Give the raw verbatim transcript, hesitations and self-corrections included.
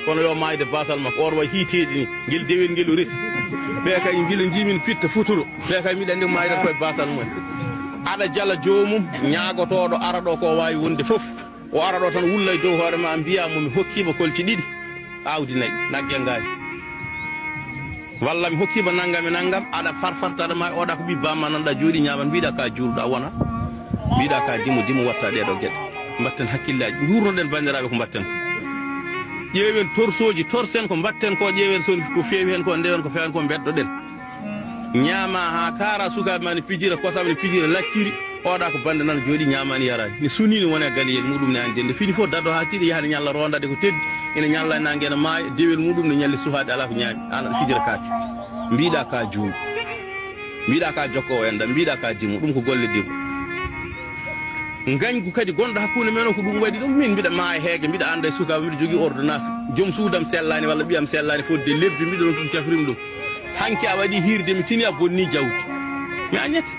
Kono yo maayde baasal makko, oon way hiiteeɗi ni, ngel dewel ngel o resi. Ɓe kay mbila njimin pitta futuro, ɓe kay mbiɗa anndi ko maayde koye baasal mum. Aɗa jala joomum, ñaagotooɗo ara ɗo ko waawi wonde fof. O ara ɗo tan wulla e dow hoore ma, mbiya mo mi hokkiima kolci ɗiɗi, aawdi nayi, nagge ngaari. Walla mi hokkiima nanngam e nanngam, aɗa farfarta, aɗa maayi, oɗa ko ɓii bamma nanɗa jooɗi ñaaman, mbiɗa ka juulɗo a wona, mbiɗa ka dimo, dimo watta ɗeɗo geɗe. Mbatten hakkillaaji, njuurnoɗen banndiraaɓe ko mbatten ko. Ƴeewen torsooji, torsen ko mbatten ko, ƴeewen so ko feewi heen ko, ndewen ko feewan ko, mbeddoɗen. Ñaama haa kaara, sukaaɓe ma ne pijira, kosam ne pijira, lacciri, oɗa ko bannde nan jooɗi ñaamaani yaraani. Ne sunii ne wona e galleyeeji muɗum ne anndi. Nde fini fof dado haa tiiɗa yaha ne ñalla roondade ko teddi, ina ñalla e naange ene maaya, dewel muɗum ne ñalli suhaade alaa ko ñaami. Aan aɗa fijira kaake. Mbiɗa ka juuɗo. Mbiɗa ka jokko o enɗam, mbiɗa ka dimo, ɗum ko golle dimo. Ngañgu kadi gonɗo hakkunde men o ko ɗum waɗi ɗum. Min mbiɗa maaya heege, mbiɗa annda e sukaaɓe, mbiɗa jogii ordonnance. Joom suudam sellaani walla ɓiyam sellaani fodde lebbi, mbiɗa ɗum tafrim ɗum. Hanki a waɗi hiirde mi tini a bonni jawdi. Mi añete.